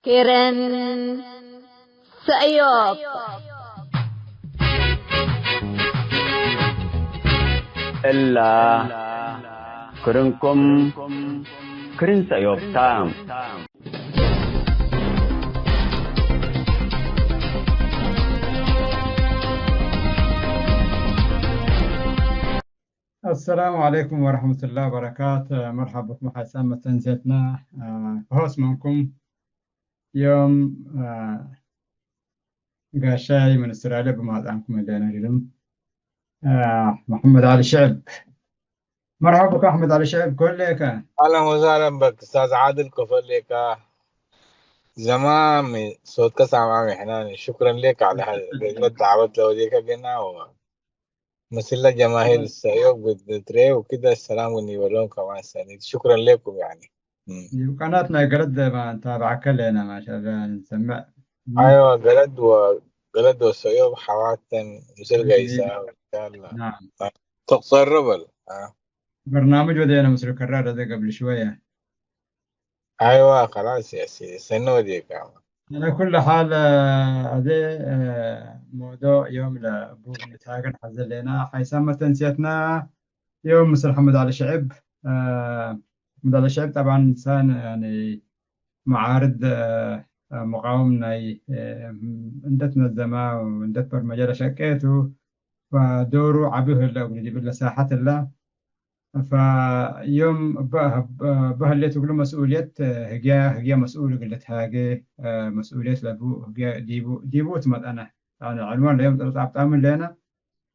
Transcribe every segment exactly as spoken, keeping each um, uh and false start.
ክርን ሰእዮብ። እላ ክርንኩም ክርን ሰእዮብ ታ። አሰላሙ ዐለይኩም ወረሕመቱላሂ ወበረካት። መርሐብ ብኩም ሐሳብ መተንሴትና፣ አ፣ ከሆስ መንኩም ዮም፣ አ፣ ጋሻይ ምን እስትራልያ ብማጽአንኩም እዴነ ግድም፣ አ፣ መሐመድ ዐሊ ሽዕብ። መርሐብ ብክ አሕመድ ዐሊ ሽዕብ፣ ኮሌከ። አህለን ወሳህለን በክ እስታዝ ዓድል፣ ኮፈሌከ። ዘማም ሶትከ ሳምዓም ይሕናኒ። ሹክረን ሌክ ዐለ ሀ-፣ ዳዕወት ለወዴከ ጌና ወ-፣ ምስለ ጀማሂር ሰእዮብ ግድትሬ ወክደ ሰላም ወኒበሎም ከማን ሰኒ። ሹክረን ሌኩም ያኒ። እም። ዲብ ቀናት ናይ ገለድ ማ እንታብዐከ ሌነ ማሻአላህ እንሰምዕ። አይዋ፣ ገለድ ወ-፣ ገለድ ወሰእዮብ ሐዋተን ምስል ገይሳ ወሻላ። ናም። ተቅጸረ በል። አ። በርናምጅ ወዴነ ምስሉ ከራር አዜ ቀብል ሽወየ። አይዋ፣ ከላስ ያሲ፣ ሰኒ ወዴካ። ዐለ ኩል ሓል፣ አዜ፣ አ፣ መውዱዕ ዮም ለቡ ንትሃገን ሐዘ ሌና። ሓይሳም መተንስየትና ዮም ምስል ሐመድ ዐሊ ሽዕብ። አ፣ ሐመድ ዐሊ ሽዕብ ጠብዓን እንሳን፣ ያኒ፣ መዓርድ፣ አ፣ አ፣ ሙቃውም ናይ፣ አ፣ እንደ ትነዘማ ወእንደ ትበርመጀ ለሸቄቱ፣ ፈዶሩ ዐቢ ህለ እግሉ ዲብለ ሳሐት እለ። ፈዮም እበ፣ እበ ህሌት እግሉ መስኡልየት ህግየ፣ ህግየ መስኡል እግል ልትሃጌ፣ መስኡልየት ለቡ ህግየ ዲቡ፣ ዲቡ ትመጠነ። ያኒ ዕልሞን ለዮም ጠብጣብጣምን ሌነ፣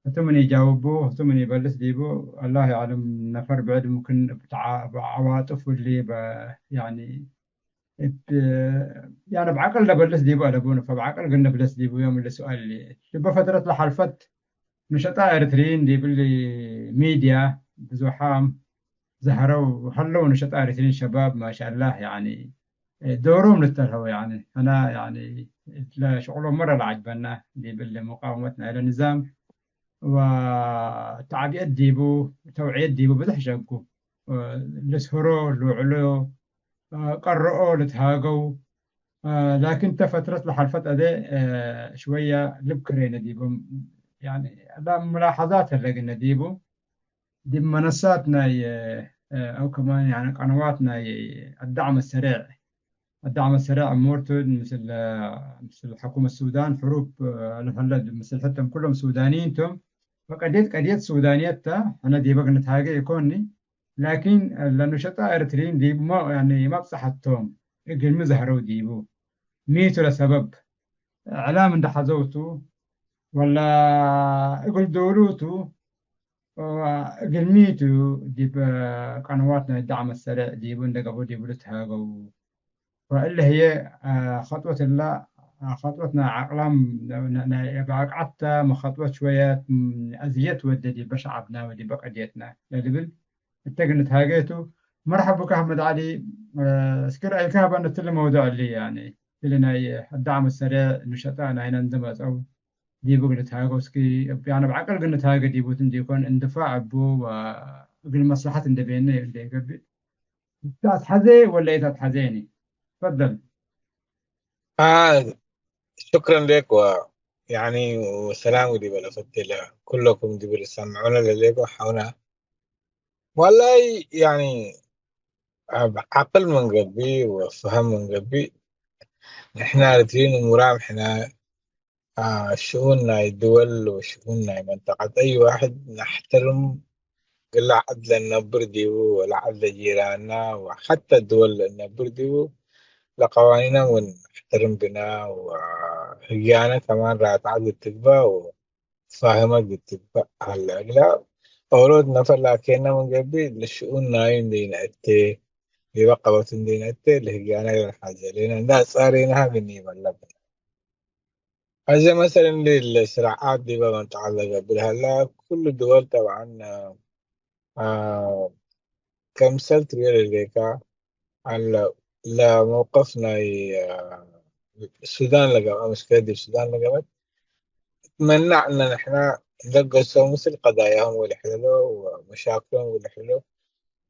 ህቱ ምን ኢጃውቡ፣ ህቱ ምን ኢበልስ ዲቡ፣ አላህ የዕለም ነፈር ብዕድ ሙክን እብ ተዓ-፣ እብ ዐዋጥፍ እሊ በ-፣ ያኒ እብ፣ ያኒ እብ ዐቅል ለበልስ ዲቡ አለቡነ፣ ፈእብ ዐቅል ግን ንብለስ ዲቡ ዮም እሊ ሱኣል እሊ። እበ ፈትረት ለሐልፈት ንሸጣ ኤረትርይን ዲብ እሊ ሚድያ ብዙሓም ዘሀረው ሀለው ንሸጣ ኤረትርይን ሸባብ ማሻአላህ ያኒ ዶሮም ልተርሀው ያኒ አና ያኒ እትለ ሸቅሎም መረ ለዐጅበና ዲብ እሊ ሙቃወመት ናይለ ንዛም ወተዕብየት ዲቡ ተውዕየት ዲቡ ብዙሕ ሸቁ ልስህሮ ልውዕሎ ቀረኦ ልትሃገው ላኪን እተ ፈትረት ለሐልፈት አዜ ሽወያ ልብ ክሬነ ዲቦም። ያኒ ላ ሙላሐዛት ህለ ግነ ዲቡ ዲብ መነሳት ናይ አው ከማን ያኒ ቀነዋት ናይ አዳዕም ሰሬዕ አዳዕም ሰሬዕ እሙርቱ ምስል ምስል ሕኩመት ሱዳን ሕሩብ ለሀለ ምስል ሕተም ኩሎም ሱዳንይን ቶም። ወቀድየት ቀድየት ሱዳንየት ተ ሕነ ዲበ ግንትሃጌ ኢኮኒ። ላኪን ለኑሸጣ ኤረትርይን ዲብ ሞ-፣ ያኒ መብጸሐቶም እግልሚ ዘህረው ዲቡ። ሚቱ ለሰበብ እዕላም እንደ ሐዘውቱ ወላ እግል ዶሉቱ እግልሚቱ ዲብ ቀነዋት ናይ ዳዕም ሰሬዕ ዲቡ እንደ ገብኦ ዲቡ ልትሃገው። ወእለ ህዬ፣ አ፣ ኸጥወት እላ፣ አ፣ ኸጥወት ናይ ዐቅላም፣ ነ-፣ ነ-፣ ናይ እብ አቅዐት ተ፣ መኸጥወት ሽወየት፣ ም፣ አዝየት ወደ ዲበ ሸዐብና ወዲበ ቀድየትና ለልብል እተ ግንትሃጌ ቱ። መርሐብ ብከ አሕመድ ዐሊ፣ አ፣ እስክ ረአይከ ሀበነ እትሊ መውዱዕ እሊ፣ ያኒ፣ እሊ ናይ አዳዕም ሰሬዕ ንሸጣ ናይነ እንዴ መጽአው ዲቡ ግንትሃገው እስክ፣ ያኒ እብ ዐቅል ግንትሃጌ ዲቡት እንዲኮን እንድፋዕ እቡ ወእግል መስለሐት እንዴ ቤነ እንዴ ገብእ። ኢተአትሐዜ ወለ ኢተአትሐዜኒ? ትፈደል። አ፣ ሹክረን ሌክ ወ-፣ ያኒ ወሰላም ዲበ ለፈቴ ለኩለኩም ዲብ ልሰምዑነ ለሌኮ ሐውነ። ወላይ ያኒ እብ ዐቅል ምን ገብእ ወፈሀም ምን ገብእ ንሕና ኤረትርይን እሙራም ሕነ አ፣ ሽኡን ናይ ድወል ወሽኡን ናይ መንጠቀት፣ አይ ዋሕድ ነሕተርም፣ ግላ ዐድ ለነብር ዲቡ ወለዐድ ለጂራና ወሐተ ድወል ለእነብር ዲቡ ለቀዋኒኖም ወነሕተርም ብና ወህግያነ ከማን ራትዐት ልትግበእ ወፋህመት ልትግበእ ሀለ። እግላ ኦሮት ነፈር ላኬነ ምን ገብእ ለሽኡን ናዩ እንዴ ነአቴ፣ ዲበ ቀበት እንዴ ነአቴ ለህግያነ ለንሐዜ ሌነ እንዳ ጻሬናሀ ምን ይበለብነ። አዜ መሰል እንዴ ለስራዓት ዲበ መንጠቀት ለገብእ ሀላ፣ ኩሉ ድወል ጠብዐን፣ አ፣ ከምሰል ትቤ ለሌካ፣ አለ ለመውቀፍ ናይ፣ አ፣ ሱዳን ለገብአ፣ ምሽክለት ዲብ ሱዳን ለገብአት፣ ትመናዕ እነ ንሕና ንደገሶ ምስል ቀዳያሆም ወልሕለሎ ወመሻክሎም ወልሕለሎ።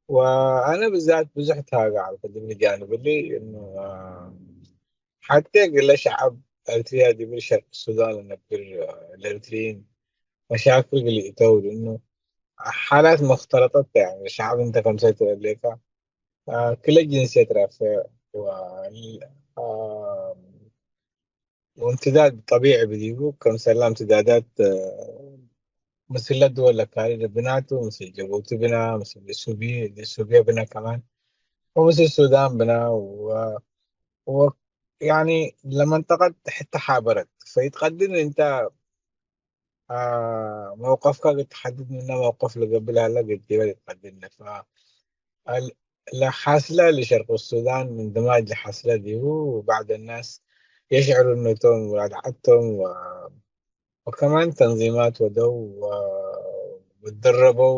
ወአነ ብዛት ብዙሕ ተሃገ ዐልኩ ዲብ ጃንብ እሊ፣ እኑ፣ አ፣ ሐቴ እግለ ሸዐብ ኤርትርያ ዲብ ሸርቅ ሱዳን ለነብር፣ አ፣ ለኤርትርይን መሻክል እግል ይእተው፣ ለእኑ ሓላት መክተለጠት ተ፣ ያኒ ሸዐብ እንተ ከምሰል ትረሌከ፣ አ፣ ክለ ጅንስየት ረፍዕ ወ-፣ አ፣ ወእምትዳድ ጠቢዒ ብዲቡ፣ ከምሰላ እምትዳዳት፣ አ፣ ምስለ ድወል ለካሪ ብናቱ፣ ምስል ጅቡቲ ብና፣ ምስል ሱቢ-፣ ሱብየ ብና ከማን፣ ወምስል ሱዳን ብና፣ ወ-፣ ወ-፣ ያኒ ለመንጠቀት ሕተ ሓበረት። ፈኢትቀድር እንተ፣ አ፣ መውቀፍካ እግል ተሐድድ ምነ መውቀፍ ለገብእ ለሀለ እግል ዲበ ልትቀድር። ፈ-፣ ال-، ለሐስለ ለሸርቅ ሱዳን እንድማጅ ለሐስለ ዲቡ፣ ወባዕድ الناس የሽዕሩ እኖቶም ወላድዓቶም ወ-፣ ወከማን ተንዚማት ወደው ወ-፣ ወደረበው።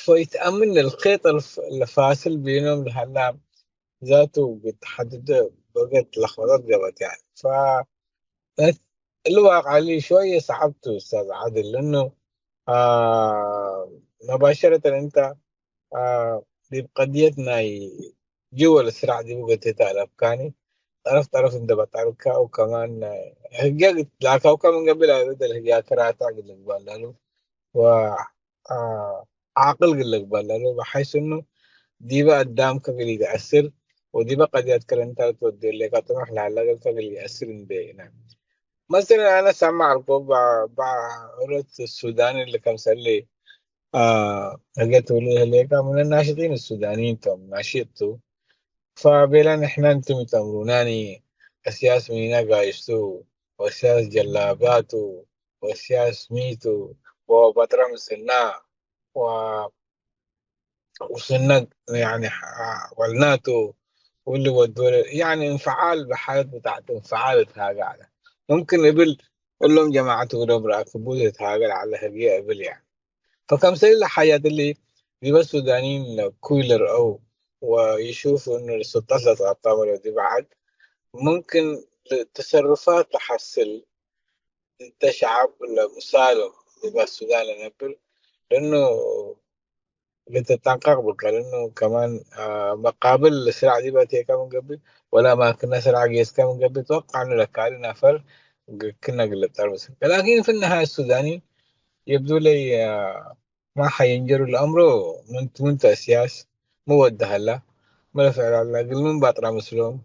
ፈኢትአምን ለልኬጥ ለፍ-፣ ለፋስል ቤኖም ለሀላ ዛቱ እግል ተሐድደ በገት ለክበጠት ገብአት። ያኒ ፈ-፣ እሊ ዋቅዕ እሊ ሾየ ሰዐብ ቱ ኡስታዝ ዓድል፣ ለእኑ፣ አ፣ መባሸረተን እንተ፣ አ፣ ዲብ ቀድየት ናይ ጅወ ለስራዕ ዲቡ ገቴ ተአለብካኒ፣ ጠረፍ ጠረፍ እንዴ በጠርካ፣ ወከማን ህግየ እግል ትላከውከ ምን ገብእ ለአረደ ለህግያከ ራታ እግል ልግበእ ለህሉ፣ ወ-፣ አ፣ ዓቅል እግል ልግበእ ለህሉ፣ በሐይስ እኑ ዲበ አዳምከ እግል ኢተአስር፣ ወዲበ ቀድየትከ ለእንተ ልትወዴ ሌከ ጥሙሕ ለሀለ እግልከ እግል ኢአስር እንዴ ኢነ። መሰለን፣ አነ ሰምዕ አልኮ፣ በ-፣ በ-፣ ዑለት ሱዳን እሊ ከምሰል፣ አ፣ ህግየ ትውልድ ህሌከ፣ ምን ናሽጢን ሱዳንይን ቶም፣ ናሽጥ ቱ። ፈቤለ፣ ንሕነ እንቱም ኢተምሩናኒ፣ እስያስ ሚነ ጋይስ ቱ፣ ወእስያስ ጀላብያ ቱ፣ ወእስያስ ሚ ቱ፣ ወበጥረ ምስልና፣ ወ-፣ ውስነ፣ ያኒ፣ ሐ-፣ ወልናቱ፣ ወእሊ ወድወለ፣ ያኒ፣ እንፍዓል፣ በሐለት ብታዕት እንፍዓል እትሃገ ዐለ። ሙምክን እብል፣ እሎም ጀማዐት እግሎም ረአክቡ እትሃገ ለዐለ ህግየ እብል፣ ያኒ። ፈከምሰል ለሐያት እሊ፣ ዲበ ሱዳንይን ኩይ ልርአው ወይሹፉ እኑ ለሱልጠት ለትቀጠመ ለዲበ ዐድ፣ ሙምክን ተሰሩፋት ለሐስል፣ እንተ ሸዐብ ለምሳሎም ዲበ ሱዳን ለነብር፣ ለእኑ ልትጠንቀቅ ብከ፣ ለእኑ ከማን፣ አ፣ መቃብል ስራዕ ዲበ አቴከ ምን ገብእ፣ ወለ አማክነ ስራዕ ጌስከ ምን ገብእ፣ እትወቀዕ እኑ ለካሊ ነፈር ግ-፣ ክነ እግል ልጠርምስ። ላኪን ፊ ነሃየት ሱዳኒ የብዱ ለይ፣ አ፣ ማ ሐየንጀሩ ለአምሮ ምን ቱ፣ ምን ቱ እስያስ ሚ ወደ ሀላ፣ ሚ ለፍዕል ሀላ፣ እግል ምን ባጥራ ምስሎም፣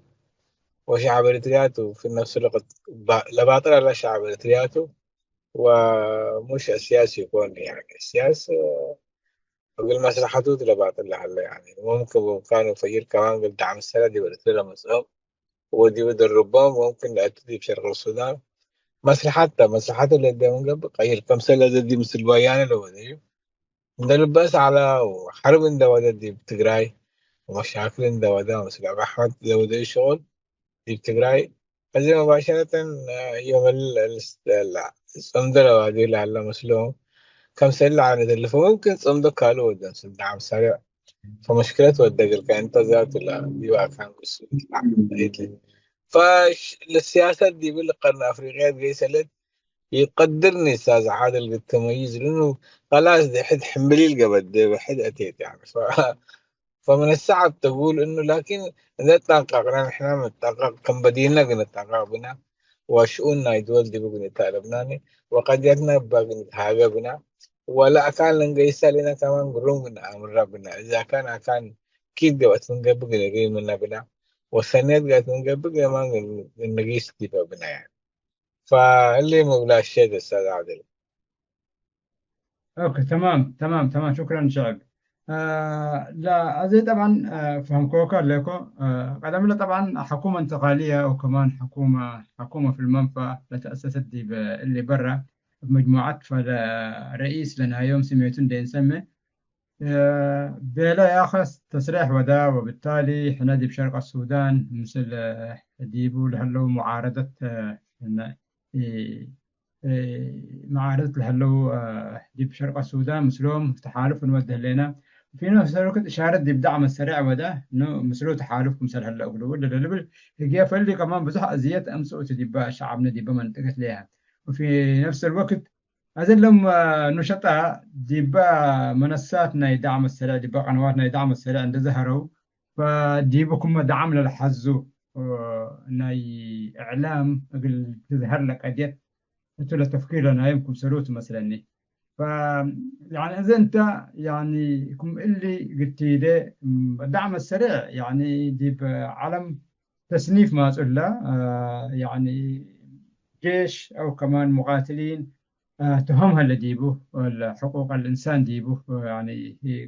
ወሸዐብ ኤሪትርያ ቱ፣ ፊ ነፍስ ልወቅት ባ-፣ ለባጥር ሀላ ሸዐብ ኤሪትርያ ቱ፣ ወሙሽ እስያስ ኢኮን፣ ያኒ እስያስ እግል መስለሐቱ ቱ ለባጥር ለሀለ፣ ያኒ ሙምክን በእምካኑ ፈጅር ከማን እግል ደዓም ሰለ ዲብ ኤሪትርያ ለመጽኦም፣ ወዲብ ደርቦም ሙምክን ለአቱ ዲብ ሸርቅ ሱዳን መስለሐት ተ፣ መስለሐቱ ለእንዴ ምን ገብእ ቀይር፣ ከምሰል ለዘ ዲብ ምስል ወያነ ለወደዩ እንደ ልበአስ ዐለ፣ ወሐርብ እንደ ወደ ዲብ ትግራይ ወመሻክል እንደ ወደ ምስል አቢ አሕመድ ለወደዩ ሸቁል ዲብ ትግራይ፣ አዜ መባሸረተን ዮም እል-፣ እል-፣ ጽምዶ ለዋዴ ለሀለ ምስሎም ከምሰል ለዐለት እሊ፣ ፈሙምክን ጽምዶ ካልእ ወደ ምስል ደዓም ሰሪዕ ፈመሽክለት ወደ እግልከ እንተ ዛቱ ለዲብ አካን ክሱ ይትለዓል። ፈሽ-፣ ለስያሰት ዲብ እሊ ቀርን አፍሪቅያ ገይሰ ለት ይቀድርኒ እስታዝ ዓድል እግል ትመይዝ፣ ለእኑ ከላስ ዲብ ሕድ ሕምብሊል ገበት ዲብ ሕድ አቴት፣ ያኒ። ፈ-፣ ፈምን ሰዐብ ተጉል እኑ፣ ላኪን እንዴ ጠንቀቅነ፣ ንሕነ ንጠንቀቅ፣ ከም በዲነ እግል ንጠንቀቅ ብነ፣ ወሽኡን ናይ ድወል ዲብ እግል ንተአለብናኒ፣ ወቀድየትነ እበ እግል ንትሃገ ብነ፣ ወለ አካን ለንገይሰ ሌነ ከማን ግሩም እግል ነአምረ ብነ። እዛ ካን አካን ኪድ ገብአት ምን ገብእ እግል ንርኢ ምነ ብነ፣ ወሰኔት ገአት ምን ገብእ ከማን እግል ንጊስ ዲበ ብነ፣ ያኒ። ፈእሊ ሚ እብለ አሸት እስታዝ ዓድል። ኦኬ፣ ተማም፣ ተማም፣ ተማም። ሹክረን ሸዐብ። አ፣ ላ፣ አዜ ጠብዓን፣ አ፣ ፈሀምኮከ ህሌኮ፣ አ፣ ቀደምለ ጠብዓን ሐኩመ እንተቃልየ ወከማን ሐኩመ፣ ሐኩመ ፊ ልመንፈ ለተአሰሰት ዲብ እሊ በረ እብ መጅሙዐት ፈለ ረኢስ ለናዮም ስሜቱ እንዴ እንሰሜ፣ ቤለ ያኸስ ተስሬሕ ወዳ፣ ወብታሊ ሕነ ዲብ ሸርቅ ሱዳን ምስል ዲቡ ለህለው ሙዓረደት፣ ነ-፣ ኢ-፣ ኢ-፣ መዓረደት ለህለው ዲብ ሸርቅ ሱዳን ምስሎም ተሓሉፍ እንወድ ህሌነ። ፊ ነፍስ ወቅት እሻረት ዲብ ዳዕም ሰሬዕ ወዳ፣ ኑ ምስሉ ተሓሉፍ ክምሰል ህለ እግሉ ወደ ለልብል ህግየ ፈሊ ከማን ብዙሕ አዝየት አምጽኡት ዲበ ሸዓብነ ዲበ መንጠቀት ሌሃ። ወፊ ነፍስ ወቅት አዜ እሎም ኑሸጣ ዲበ መነሳት ናይ ዳዕም ሰሪዕ፣ ዲበ ቀነዋት ናይ ዳዕም ሰሪዕ እንዴ ዘሀረው፣ ፈዲቡ ክመ ዳዕም ለልሐዙ ናይ እዕላም እግል ትዝሀር ለቀድየት እቱ ለተፍኪር ለናይም ክምሰሉ ቱ መስለኒ። ፈ-፣ ያኒ እዘ እንተ ያኒ ክም እሊ ግቲደ ዳዕመ ሰሬዕ ያኒ ዲብ ዐለም ተስኒፍ ማጹላ፣ አ፣ ያኒ ጄሽ አው ከማን ሙቃትሊን፣ አ፣ ትሆም ሀለ ዲቡ፣ ወለ ሕቁቅ አልእንሳን ዲቡ፣ ያኒ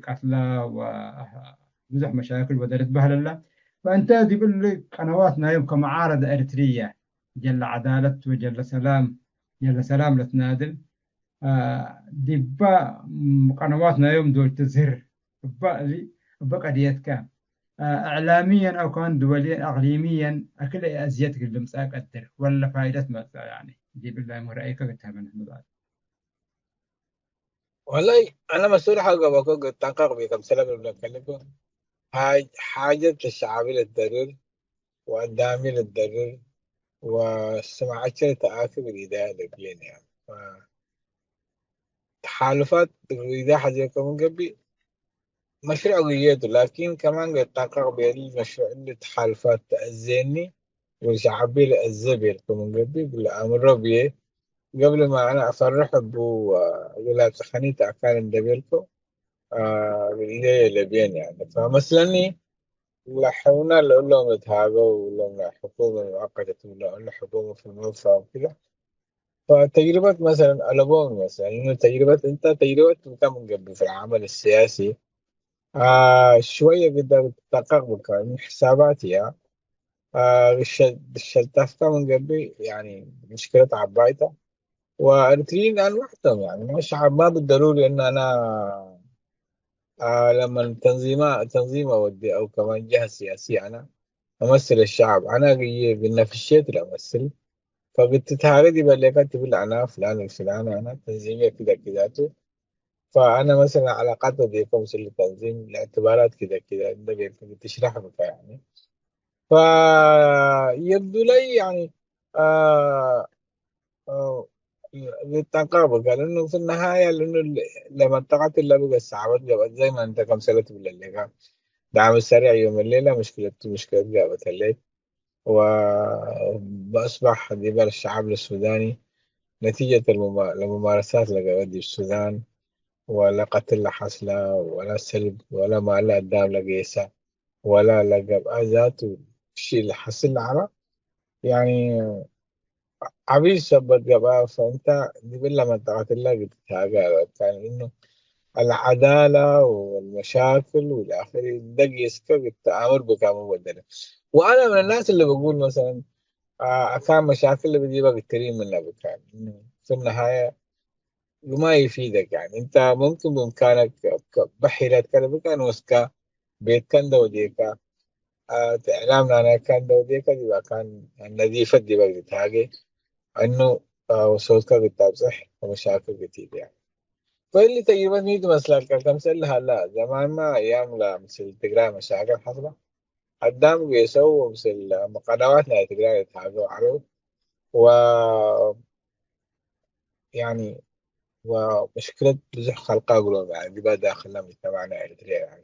ቀትላ ወብዙሕ መሻክል ወደረት በህለላ። ፈእንተ ዲብ እሊ ቀነዋት ናዮም ከመዓረደ ኤሪትርየ ጀለ ዐዳለት ወጀለ ሰላም፣ ጀለ ሰላም ለትናድል፣ አ፣ ዲባ ቀነዋት ናዮም ዶል ትዝህር እበ እሊ፣ እበ ቀድየትከ፣ አ፣ እዕላምየን አው ከማን ድወልየን አቅሊምየን አክለ አዝየት እግል ልምጸእ ቀድር፣ ወለ ፋይደት መጽአ፣ ያኒ፣ ዲብለ ምርአይከ ግታመነት ምጽአት። ወላይ፣ አነ መስኡል ሐቆ በኮ እጠንቀቅ ቤ፣ ከምሰለ እብለከ ልቡ፣ ሓ-፣ ሓጀት ለሸዓቢ ለትደርር፣ ወአዳሚ ልትደርር ወስምዐቼ ልትአክብ ሪዳያ ለብዬ ነያ። ተሓልፋት ሪዳ ሐዜከ ምን ገብእ መሽሩዕ ግዬ ቱ፣ ላኪን ከማን ገጣቀቅ ቤል መሽሩዕ እሊ ተሓልፋት ተአዜኒ ወሸዐቢ ለአዜ ቤልከ ምን ገብእ እግል አምሮ ብዬ ገብለ ማ አነ አፈርሕ እቡ ወእግል አብጽሐኒ ተአካን እንደ ቤልኮ፣ አ፣ እግል ኢለየ ለብዬ ነያ። ፈመስለኒ ለሐውና ለእሎም ለትሃገው እሎም ናይ ሕኩመ ሙአቀተት እሎም ለሕኩመ ፊ መውፋ ወክደ። ፈተጅርበት መሰለን አለቦም መሰለን፣ እኑ ተጅርበት፣ እንተ ተጅርበት እንተ ምን ገብእ ፊ ለዐመል ሲያሲ፣ አ፣ ሽወየ ግዳ ልትደቀቅ ብከ፣ እኑ ሕሳባት ህያ፣ አ፣ ሸ-፣ ሸልታፍከ ምን ገብእ፣ ያኒ፣ ምሽክለት ዐባይ ተ። ወኤሪትርይን አን ወሕዶም፣ ያኒ፣ ማ ሸዐብ ማ ብደሩሪ እነ አና አ፣ ለመን ተንዚማ-፣ ተንዚም አወዴ አው ከማን ጀሀ ሲያሲ አነ አመስል الشعب፣ አነ ግዬ እግል ነፍሼት ለአመስል። ፈግትትሃገ ዲበ ሌከ ትብል አነ ፍላን ወፍላን አነ ተንዚምየ ክደ ክዳቱ። ፈአነ መሰለን ዐላቃት ወዴከ ምስል ተንዚም ለእዕትባራት ክደ ክደ እንደ ቤልከ ትሽረሕ ብከ ያኒ። ፈየብዱ ለይ ያኒ፣ አ፣ አ፣ ልጠንቀቅ ብከ፣ ለእኑ ፊ ነሃየ ለእኑ ለመንጠቀት እለ ብገ ሰዓበት ገብአት፣ ዘይ ማ እንተ ከምሰለ ትብል ሌከ። ዳዕም ሰሪዕ ዮም ሌለ ምሽክለቱ ምሽክለት ገብአት ህሌት፣ ወበአስባሕ ዲበ ለሸዐብ ለሱዳኒ ነቲጀት ለሙማ-፣ ለሙማረሳት ለገብአት ዲብ ሱዳን፣ ወለ ቀትል ለሐስለ፣ ወለ ሰልብ፣ ወለ ማለ አዳም ለጌሰ፣ ወላ ለገብአ ዛቱ ሺ ለሐስል ለዐለ፣ ያኒ ዐቢ ሰበት ገብአ፣ ፈእንተ ዲብ እለ መንጠቀት እለ እግል ትትሃገ አለብካኒ፣ እኑ አልዐዳላ ወልመሻክል ወኢለአክሪ እንደ ጌስከ እግል ተአምር ብካሙ በደለ። ወአነ ምን الناس اللي بقول مثلًا፣ አ-፣ አካን መሻክል እብ ዲበ እግል ትሪም ምነ ብካኒ፣ እኑ ፊ النهاية ما يفيدك، يعني، أنت ممكن بإمكانك ك-، በሒረት ከልብከ ንወስከ ቤትከ እንደ ወዴከ፣ አ፣ እት እዕላም ናናይከ እንደ ወዴከ፣ ዲብ አካን ነዚፈት ዲበ እግል ትሃጌ፣ እኑ፣ አ፣ ወሶትከ እግል ታብጽሕ ወመሻክል እግል ትኢትያር። ወእሊ ተጅርበት ሚ ትመስለከ? ከምሰል ሀላ፣ ዘማንመ አያም ለምስል ትግራይ መሻክል ሐስለ፣ አዳም ጌሰው ወምስል መቀዳዋት ናይ ትግራይ ልትሃገው ዐለው፣ ወ-፣ ያኒ፣ ወምሽክለት ብዙሕ ከልቀ እግሎም፣ ያኒ፣ ዲበ ዳክል ለሙጅተማዕ ናይ ኤሪትርያ፣ ያኒ፣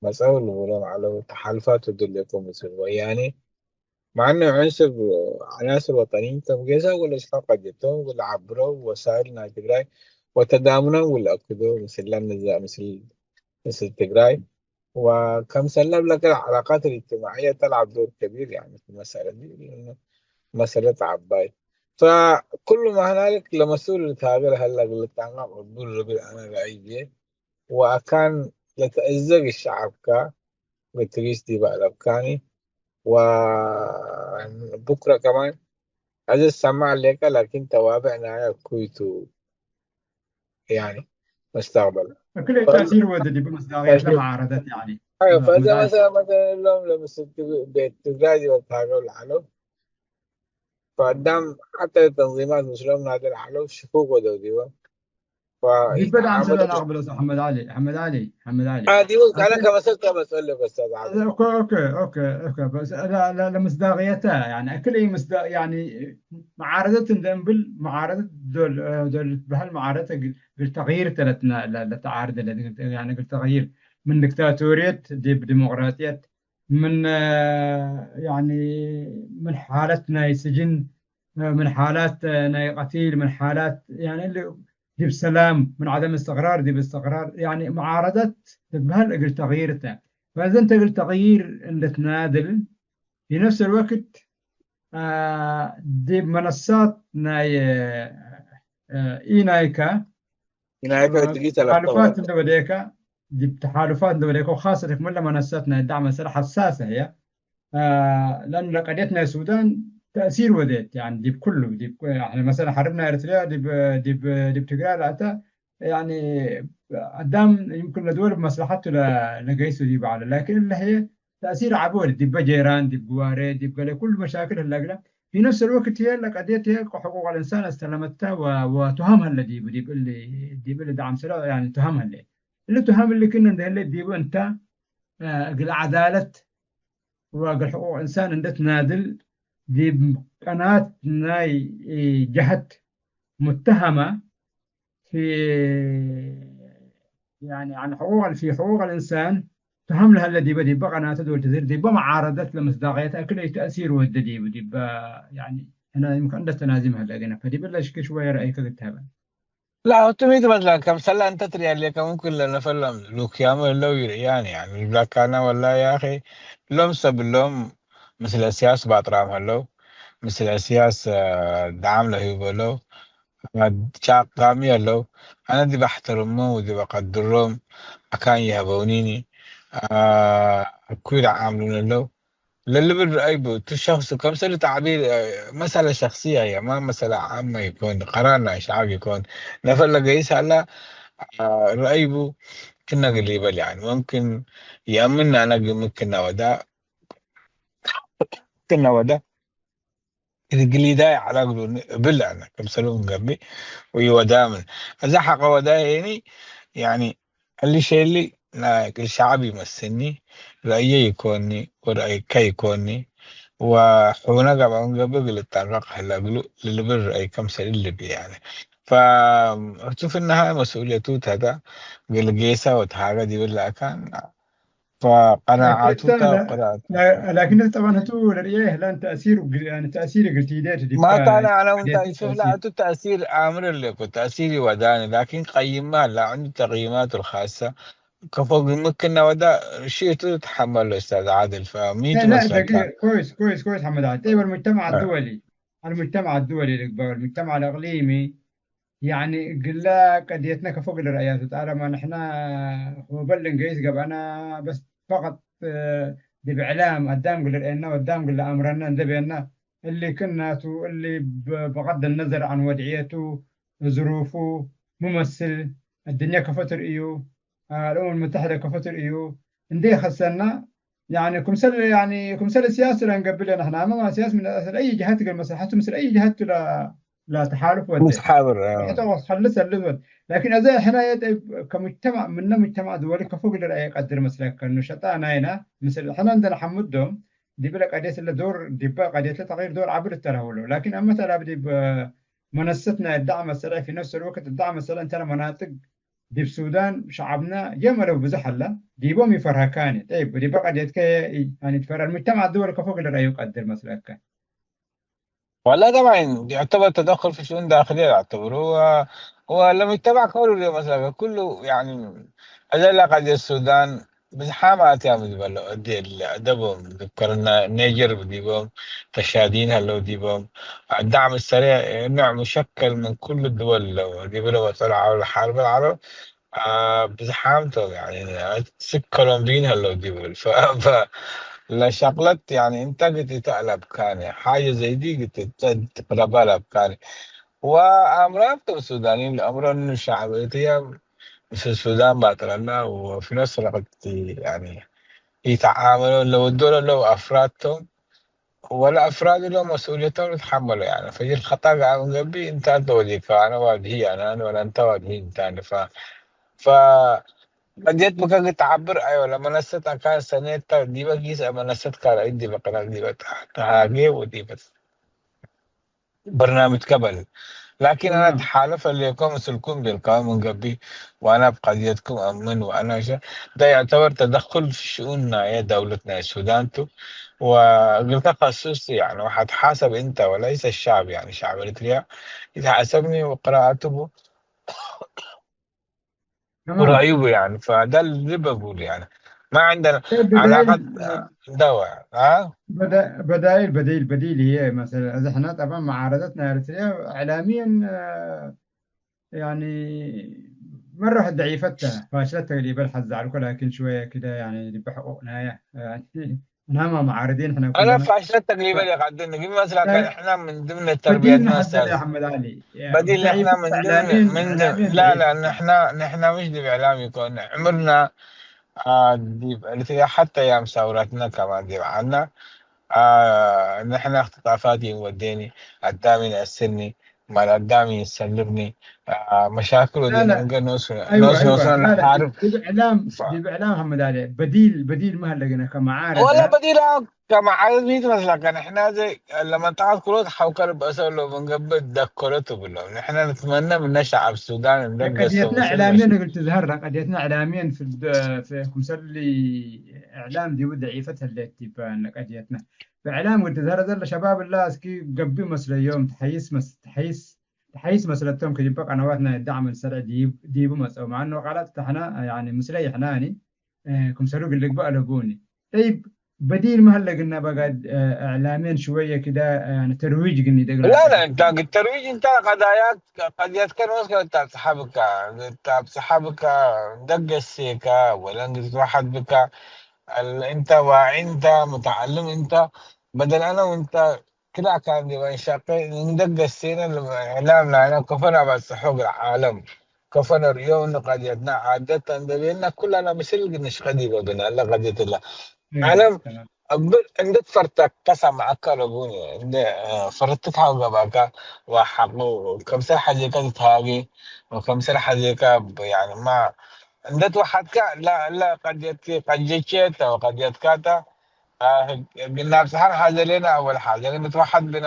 መጸው ልቡሎም ዐለው፣ ተሓልፋት ወድሌኩም ምስል ወያኔ፣ መዕ እኑ ዐንስር፣ ዐናስር ወጠንይን ቶም፣ ጌሰ እግል ለሽፈው ቀድቶም፣ እግል ለዐብረው ወሳይል ናይ ትግራይ ወተዳሙኖም እግል ለአክዶ፣ ምስለ ንዛም፣ ምስል፣ ምስል ትግራይ፣ ወከምሰል ለብለከ ዐላቃት እልእጅትማዕየ ተልዐብ ዶር ከቢር፣ ያኒ፣ ፊ መሰለት፣ መሰለት ዐባይ። ፈኩሉ ማ ሁናልክ ለመስኡል ልትሃገ ለሀለ እግል ልትአንቀቅ እቡ ልብል አነ ረአይ ብዬ፣ ወአካን ለተአዘግ ሸዐብከ እግል ትጊስ ዲበ አለብካኒ፣ ወቡክረ ከማን አዜ ሰማዕ ሌከ፣ ላኪን ተዋብዕ ናየ እኩይ ቱ። ያኒ፣ መስተቅበል። እክለ ተእሲር ወደ ዲብ ምስዳቅየት ተእሲር። ለመዓረደት፣ ያኒ። አዮ፣ አ፣ ፈዘ መዛጅ። መሰለ፣ መሰለ፣ እሎም ለምስል ትግ-፣ ቤት ትግራይ ዲበ ተሃገው ለዐለው፣ ፈአዳም ሐተ ተንዚማት ምስሎም ናድር ዐለው፣ ሽኩክ ወደው ዲቦም። ፈ-፣ ዲበ ዳዕም ሰለ ኢተዓመዱ። ናቅብሎ፣ አሕመድ ዐሊ፣ አሕመድ ዐሊ፣ አሕመድ ዐሊ። አ፣ ዲቡ፣ አነ አክል ከመሰል ከመሰል በስ አዝ ዐሊ። ኦኬ፣ ኦኬ፣ ኦኬ፣ ኦኬ። በስ ለ-፣ ለ-፣ ለምስዳቅየተ፣ ያኒ፣ አክል ኢምስዳ-፣ ያኒ፣ መዓረደት እንደ እምብል፣ መዓረደት ዶል፣ እ፣ ዶል ልትበሀል መዓረደት እግል፣ እግል ተግይር ተ ለትነ-፣ ለ-፣ ለተዓርድ ለትነ-፣ ያኒ እግል ተግይር ምን ዲክታቶርየት ዲብ ዲሞቅራጥየት፣ ምን፣ እ፣ ያኒ ምን ሓለት ናይ ስጅን፣ እ፣ ምን ሓላት፣ እ፣ ናይ ቀቲል፣ ምን ሓላት ያኒ እሊ ዲብ ሰላም፣ ምን ዐደም እስትቅራር ዲብ እስትቅራር፣ ያኒ መዓረደት ትትበሀል እግል ተግይር ተ። ፈእዘ እንተ እግል ተግይር እንዴ ትናድል፣ ፊ ነፍስ አልወቅት፣ አ፣ ዲብ መነሳት ናይ፣ አ፣ ኢናይካ፣ ኢናይካ አ፣ እድጊ ተለፍተው ተሓሉፋት እንደ ወዴካ፣ ዲብ ተሓሉፋት እንደ ወዴካ፣ ወኻሰተ ክምለ መነሳት ናይ ዳዕም መሰለ ሐሳሰ ህየ። አ፣ ለአኑ ለቀድየት ናይ ሱዳን ተእሲር ወዴት፣ ያኒ ዲብ ኩሉ፣ ዲብ፣ ያኒ መሰለን ሐርብ ናይ ኤርትርያ ዲብ፣ ዲብ፣ ዲብ ትግራይ ለአተ፣ ያኒ አዳም ይምክን ለድወል ብመስለሐቱ ለ-፣ ለገይሱ ዲብ ዐለ። ላኪን እለ ህዬ ተእሲር ዐቢ ወደ ዲበ ጄራን፣ ዲብ ግዋሬ፣ ዲብ ገሌ ኩሉ መሻክል ህለ እግለ። ፊ ነፍስ አልወቅት ህዬ ለቀድየት ህዬ ሕቁቅ አልእንሳን አስተለመተ ወ-፣ ወቱሃም ሀለ ዲቡ፣ ዲብ እሊ፣ ዲብ እሊ ዳዕም ሰለ፣ ያኒ ቱሃም ሀለ። እሊ ቱሃም እሊ ክእነ እንደ ህለ ዲቡ እንተ፣ አ፣ እግል ዐዳለት ወእግል ሕቁቅ እንሳን እንደ ትናድል ዲብ ቀናት ናይ ጀሀት ሙተሀመ ፊ፣ ያኒ፣ ዐን ሕቁቅ፣ ፊ ሕቁቅ አልእንሳን ተሀም ለሀለ ዲበ፣ ዲበ ቀናተ ዶል ተዚር፣ ዲበ መዓረደት ለመስዳቅየት አክል ተእሲር ወደ ዲቡ፣ ዲበ፣ ያኒ፣ ሕነ ይምክን እንደ ተናዚም ሀለ ገነ፣ ፈዲበ ለሽክ ሽወየ ረአይከ ክትሀበን። ላ፣ ህቱ ሚ ትመስላ? ከምሰላ እንተ ትርያሌከ፣ ሙምክን ለነፈር ሉክያመ ህለው ይርእያኒ፣ ያኒ፣ ልብላካና፣ ወላ ያአኺ፣ እሎም ሰብ እሎም ምስለ እስያስ ባጥራም ሀለው፣ ምስለ እስያስ፣ አ፣ ደዓም ለህይቦ ሀለው፣ አ፣ ጫቃሚ ሀለው። አነ ዲብ አሕተርሞም ወዲብ አቀድሮም አካን ይሀበውኒኒ፣ አ፣ እኩይ ለዓምሉኒ ሀለው። ለልብል ረአይ ቡ፣ እቱ ሸክሱ ከምሰል ተዕቢር፣ አ፣ መሰለ ሸክስየ ህየ፣ ማ መሰለ ዓም ይኮን፣ ቀራር ናይ ሸዐብ ይኮን፣ ነፈር ለገይስ ሀላ፣ አ፣ ረአይ ቡ፣ ክነ እግል ኢበል፣ ያኒ፣ ሙምክን የአምን አነ ግምት ክነ ወዳ፣ ክነ ወዳ፣ እግል ኢዳይ ዐለ እግሉኒ እብል አነ፣ ክምሰሉ ምን ገብእ ወኢወዳ ምን። አዜ ሐቀ ወዳይ ሄኒ፣ ያኒ፣ እሊ ሼሊ ናይ እግል ሸዐብ ኢመስልኒ፣ ረአየ ኢኮኒ ወረአይከ ኢኮኒ፣ ወሑነ ገብአ ምን ገብእ እግል እጠረቅ ህለ እግሉ ለልብል ረአይ ክምሰል ልብል ያኒ። ፈ-፣ ህቱ ፊ ነሃየ መስኡልየቱ ተተ እግል ጌሰ ወተሃገ ዲብል ለአካን፣ ፈቀናዓቱ ላኪን ተ-፣ ወቅራአቱ። ላ-፣ ላኪን ጠበን ህቱ ለርእየ ህላን ተእሲር እግል፣ ያኒ ተእሲር እግል ቲዴ ቱ ዲብካ ማታነ አነ ወንታ ቲዴ ኢሱፍ ተእሲር። ለአቱ ተእሲር አምር እለ እኮ ተእሲር ይወዳኒ፣ ላኪን ቀይማ ላ ዐንዱ ተቅይማቱ ልካሰ ከፎ ግምክና ወዳ ሽቱ ተሐመሎ ኡስታዝ ዓድል፣ ፈሚ لا، لا، ትመስለካ? دقيقة. كويس، كويس، كويس، حمد عادل. طيب، المجتمع آه. الدولي، المجتمع الدولي ልግበእ፣ المجتمع الإقليمي፣ ያኒ እግለ ቀድየትነ ከፎ እግል ረአያቱ ጣለማ ንሕነ ሆበል ልንገይስ ገብአና፣ በስ ፈቀጥ፣ እ፣ ዲብ እዕላም አዳም እግል ርአየና ወአዳም እግል አምረና እንዴ ቤና፣ እሊ ክእናቱ፣ እሊ ብ-፣ بغض النظر عن وضعيته، ዝሩፉ፣ ሙመስል፣ አድንየ ከፎ ትርእዩ፣ አልኡመም አልሙተሐደ ከፎ ትርእዩ፣ እንዴ ከሰና፣ ያኒ ክምሰል፣ ያኒ ክምሰል ሲያስ ለእንገብእ ለነ ንሕና፣ አመ ሲያስ ምን አሰል አይ ጀሀት እግል መስለሐቱ ምስል አይ ጀሀት ለ-፣ ለተሓሉፍ ወደ። ምስሓብር፣ አዎ። ሕቶ ኸልስ አልዝ ወድ። ላኪን አዜ ሕነ የጠይብ ከሙጅተማዕ፣ ምነ ሙጅተማዕ ድወሊ ከፎ እግል ረአየ ቀድር መስለከ፣ እኑ ሸጣ ናይና፣ ምስል ሕነ እንደ ነሐምዶም፣ ዲብለ ቀድየት እለ ዶር፣ ዲበ ቀድየት ለተቅዲር ዶር ዐቢ ልተለሀው ለው። ላኪን አመት አላብ ዲብ መነሰት ናይ እዳዕ መሰለ፣ ፊ ነፍስ አልወቅት እዳዕ መሰለ እንተ ለመናጥቅ ዲብ ሱዳን ሸዐብነ የም አለው ብዞሕ ሀለ፣ ዲቦም ኢፈርሀካኒ። ጠይብ፣ ዲበ ቀድየትከ ያኒ ትፈርሀ፣ ሙጅተማዕ ድወል ከፎ እግል ረአዩ ቀድር መስለከ? ወላ ጠብዐን ይዕተበር ተደኩል ፊ ሽኡን ዳክልየ ለአዕተብሩ፣ ወ-፣ ወለሙጅተማዕ ከሉ መስለከ፣ ኩሉ ያኒ፣ አዘ ለቀድየት ሱዳን ብዝሓም አትያም ልበሎ፣ እዴ ለአደቦም፣ ዲብ ከርነ ኔጀር ዲቦም፣ ተሻዲን ሀለው ዲቦም፣ አዳዕም ሰሬዕ ኖዕ ሙሸከል ምን ኩሉ ድወል ለው፣ ዲብለ ወጠል ዐለው ለሓርበል ዐለው፣ አ፣ ብዝሓም ቶም፣ ያኒ፣ ስክ ኮሎምቢን ሀለው ዲብል። ፈ-፣ ፈ-፣ ለሸቅለት፣ ያኒ፣ እንተ ግት ኢተአለብካኒ፣ ሓጀ ዘይዲ ግት ትቅረበ አለብካኒ። ወአምራም ቶም ሱዳኒን ለአምሮ እኑ ሸዕብ እትየ፣ ምስል ሱዳን ባጥረና ወፊ ነፍስ ልወቅት፣ ያኒ፣ ኢተዓመሎ ለወዶ ለለው አፍራድ ቶም፣ ወለአፍራድ እሎም መስኡልየቶም ልትሐመሎ፣ ያኒ፣ ፈጅር ኸጣእ ገአ ምን ገብእ፣ እንተ አንተ ወዲከ፣ አነ ዋድሂ፣ አነ፣ አነ ወለ እንተ ዋድሂ፣ እንተ አነ፣ ፈ-፣ ፈ-፣ ቀድየት ብከ እግል ተዐብር፣ አይወ፣ ለመነሰት አካን ሰኔት ተ፣ ዲበ ጊስ መነሰት ካልአይት ዲበ ቅነዕ ዲበ ተሃጌ ወዲበ በርናምጅከ በል። ላኪን አነ ተሓለፍ ህሌኮ ምስልኩም ቤልካሁ ምን ገብእ፣ ወአነ እብ ቀድየትኩም አምን፣ ወአነ ሸ-፣ ደ ይዕተበር ተደኩል ፊ ሽኡን ናየ ደውለት ናይ ሱዳን ቱ፣ ወእግል ተከሱስ፣ ያኒ፣ ወሐትሓሰብ እንተ ወለይሰ ሻብ፣ ያኒ፣ ሻብ ኤሪትርያ ኢትሐሰብኒ ወቅራአቱ ቡ። تمام. ورأيه يعني، فده اللي بقول يعني. ما عندنا إيه بدايل، علاقات، آه، دواء، ها؟ بدا-، بدايل، بديل، بديل هي مثلًا، إذا إحنا طبعًا معارضتنا إريتريا إعلاميًا، آه، يعني مرة واحدة ضعيفة، فاشلة تقريبًا حز على كل، لكن شوية كده يعني بحقوقنا، يعني. نعم، معارضين احنا أنا كلنا. فاشلة تقريبًا ف-، يا قاعدين نجيب مثلًا، كان يعني إحنا من ضمن بديل التربية ما هذا يا أحمد علي. يعني بديل بداية إحنا من ضمن، إعلاميًا، من ضمن، إعلاميًا لا، بعيد. لا، نحن، نحن مش دي إعلامي كون عمرنا، آه، دي، حتى أيام ثورتنا كمان دي عنا، آه، نحن اختطافات يوديني، قدامي نأسرني، ማል አዳም ይሰልብኒ፣ አ፣ መሻክል لا، ወዲነ لا. እንገ ኖስ፣ أيوة، ኖስ፣ أيوة. ኖስነ لا، لا. ለሓርብ። ዲብ፣ ዲብ إعلام፣ ፈ- ዲብ إعلام ሐመድ አሊ። بديل፣ بديل መሀለ ግነ ከመዓረደ። ወለ በዲል ከመዓረድ ሚ ትመስለከ? ንሕና ዘይ ለመንጠቀት ኩሎት ሐውከ ልበአሰ እሎም እንገብእ ደከሎ ትብሎም። ንሕነ ንትመነ ምነ ሸዐብ ሱዳን እንደ ገሰው ለቀድየትና ምስል إعلاميًا መሽ- እግል ትዝሀር፣ ለቀድየትና إعلاميًا في الد-، في ክምሰል إعلام ዲቡ ደዒፈት ህሌት ዲበ ለቀድየትና። በዕላም እግል ትዝሀረ ዘለ ሸባብ እላ እስኪ ገብእ መስለዮም፣ ተሐይስ መስ-፣ ተሐይስ፣ ተሐይስ መስለቶም ከጅበ ቀነዋት ናይ ዳዕም ሰልዕ ዲብ-፣ ዲቡ መጽአው። መዐ እኖ ቃላት ተሕነ፣ ያኒ፣ ምስለ ይሕናኒ፣ እ፣ ክምሰሉ እግል ልግበእ አለቡኒ። ጠይብ፣ በዲል መሀለ ግና በጋድ፣ እ፣ እዕላሜን ሽወየ ክደ፣ እ፣ ያኒ፣ ተርዊጅ ግኒ ደግላ لا، لا፣ እንተ እግል ተርዊጅ እንተ ቀዳያት፣ ቀድየትከ ንወስከ እት አብጽሐ ብካ፣ እት አብጽሐ ብካ፣ ደገሴከ፣ ወለ እንግሊዝ ዋሐድ ብካ፣ ال-، انت واعي، انت متعلم، انت بدل انا وانت كده كان يبقى شقي ندق السينة الإعلام لنا كفنا بس حق العالم. كفنا اليوم قضيتنا عادة دبينا كلنا مثل نشقدي بنا لا قضية الله. عالم أبل عندك فرتك قسم عكا لبوني. عند، آه، فرتك حاجة باكا وحقو كم سر حاجة كانت هاجي وكم سر حاجة كاب يعني ما عندك واحد كا لا، لا قضيتك قضيتك وقضيتك አ፣ ህግ፣ ህግ እናብጽሐን ሐዘ ሌነ አወል ሐዘ ንትወሐድ ብነ፣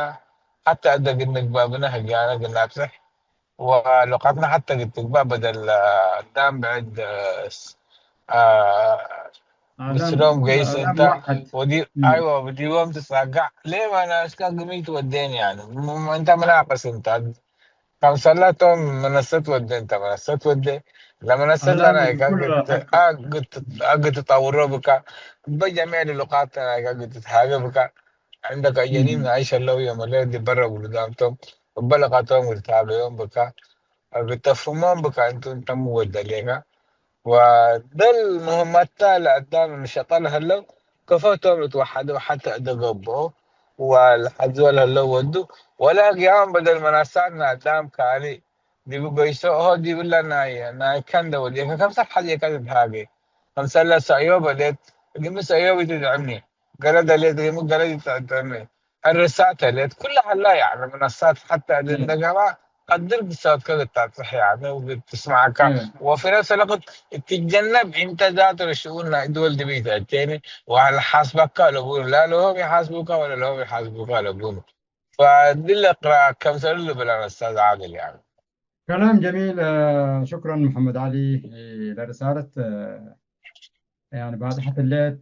ሐተ እደ እግል ንግበእ ብነ ህግያነ እግል ናብጽሕ ወሉቀትነ ሐተ እግል ትግበእ በደል፣ አ፣ አዳም ብዕድ፣ አ፣ ስ-፣ አ፣ አዳም፣ ምስሎም ገይስ አዳም እንተ ወሐድ። ወዲ-፣ እም። አይወ፣ ወዲቦም ትጻጋዕ ሌመ ናስካ ግምይ ትወዴን ያኒ። ም-፣ ም-፣ እንተ ምናቅስ እንተ። ከምሰለ ቶም መነሰት ወዴ፣ እንተ መነሰት ወዴ፣ ለመነሰት አዳም ለናይካ ኩሉ ግት-፣ አከ-፣ አግት-፣ አግትጠውሮ ብካ፣ እበ ጀሚዕ ልሉቃት ለናይካ ግትትሃገ ብካ፣ ዕንደከ እም። ጀኒን ናይ ሸለው የመለ ዲብ በረ ውሉዳም ቶም፣ እበ ለቀቶም ግትሃገዮም ብካ፣ ግተፍህሞም ብካ፣ እንቱ እንተ ምወደሌካ፣ ወደል ምህመተ ለአዳም እንሸጠ ለህለው፣ ከፎ ቶም ልትወሐደው ሐተ እደ ገብኦ ወለሐዝወ ለህለው ወዱ፣ ወለ ህግያሆም በደል መናሳት ናይ አዳም ካልእ ዲቡ ገይሶ፣ ኦሆ ዲብለ ናይ፣ ናይ ከንደ ወዴከ ከምሰል ሐዜከ ትትሃጌ፣ ከምሰለ ሰእዮብ ሌት፣ ግሚ ሰእዮብ ኢትድዕምኒ፣ ገለ ደሌት ግሚ ገለ ኢትጠጥዕኒ፣ ዕርሳት ሌት፣ ኩለ ሀላ ያዕኒ መናሳት ሐተ እደ እም። እንደገባ ቀድር ግሳትከ ልታጽሕ ያኒ ወልትስማዕከ እም። ወፊ ነፍስ ልወቅት እትጀነብ እንተ ዛት ለሽኡን ናይ ድወል ዲብ ኢተአቴኒ ወለሐስበከ ለቡኑ ላልሆም ይሐስቡከ ወለልሆም ይሐስቡከ ለቡኑ። ፈድል እቅራ ከምሰሉ ልብል አነ ኡስታዝ ዓድል ያኒ። كلام جميل، آه، شكرًا محمد علي، آه، ለርሳለት፣ آه፣ ያኒ ባጽሐት ህሌት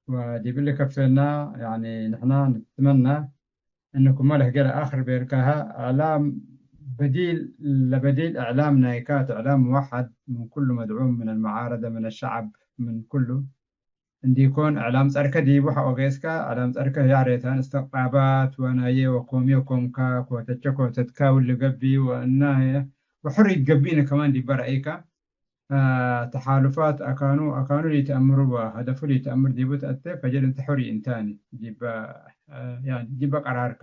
ወዲብሊ ከፌና፣ ያኒ ንሕና ንትመነ እንኩመ ለህጌ ለአክር ቤልካሀ፣ እዕላም በዲል ለበዲል እዕላም ናይካ ቱ፣ እዕላም ሙወሐድ ምን ኩሉ መድዑም፣ ምን አልመዓረደ፣ ምን አሸዐብ፣ ምን ኩሉ እንዲኮን፣ እዕላም ጸርከ ዲቡ ሐቆ ጌስካ፣ እዕላም ጸርከ ህያሬታን እስተቅጣባት ወናዬ ወኮምዬ ኮምካ፣ ኮተቼ ኮተትካ፣ ውል ገብእ ወእናየ ወሕር ኢትገብእነ ከማን ዲበ ረአይካ። አ፣ ተሓሉፋት አካኑ፣ አካኑ ለኢተአምሩ ወሀደፉ ለኢተአምር ዲቡ ተአቴ፣ ፈጅር እንተ ሑር ይእንታኒ ዲበ፣ አ፣ ያኒ ዲበ ቀራርከ።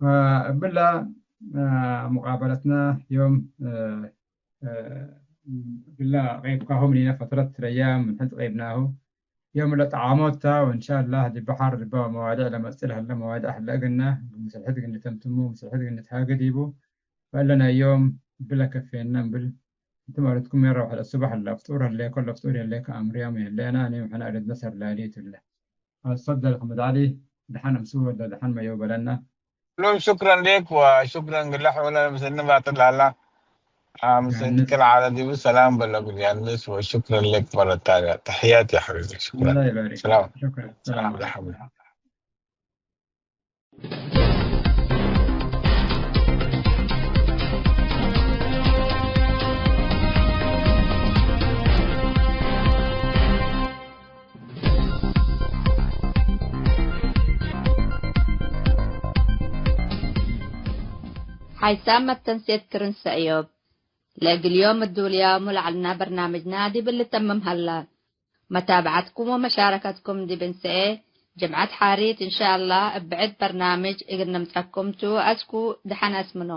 አ፣ እብላ፣ አ፣ ሙቃበለትና ዮም፣ አ፣ አ፣ እግላ ቀይብካሁ ምኒነ ፈትረት ለያም ምን ሕድ ቀይብናሁ። ዮም ለጠዓሞት ታ፣ ወእንሻአላህ ዲበ ሐር ዲበ መዋዲዕ ለመጽእ ለሀለ መዋዲዕ ህለ እግልነ፣ ምስል ሕድ እግል ንተምትሙ፣ ምስል ሕድ እግል ንትሃገ ዲቡ። ፈእለ ናይ ዮም እብለ ከፌነ እምብል፣ እንቱም አረድኩም ሜን ረውሐት አስበሕ ህለ፣ ፍጡር ህሌኮ ለፍጡር ህሌከ አምርያም ይህሌና፣ እኔም ሕነ አረድነ ሰርላሊ ትብለ። አትፈደል አሕመድ ዐሊ፣ ደሐን አምስው ወለ ደሐን መየው በለና። ሎም ሹክረን ሌክ ወሹክረን ግለ ሕውነ ምስልኒ ባጥል ላላ። ምስል ክል ዓለ ዲቡ ሰላም በለ ጉድ ያንስ ወሹክረን ሌክ መረ ታንያ። ተሕያት ያ ሐቢቢ። ሹክረን። አላህ ይባርክ። ሰላም። ሹክረን። ሰላም ሰላም። ለሐቢቢ። ሓይሳም መተንሴት ክርን ሰእዮብ። ለእግል ዮም እዱልያሙ ለዐልና በርናምጅና ዲብ ልተምም ሀላ። መታብዐትኩም ወመሻረከትኩም ዲብ እንሰኤ ጅምዐት ሓሪት እንሻአላህ እብ ብዕድ በርናምጅ እግል ነምጸኩም ቱ። አስኩ ደሐን አስምኖ።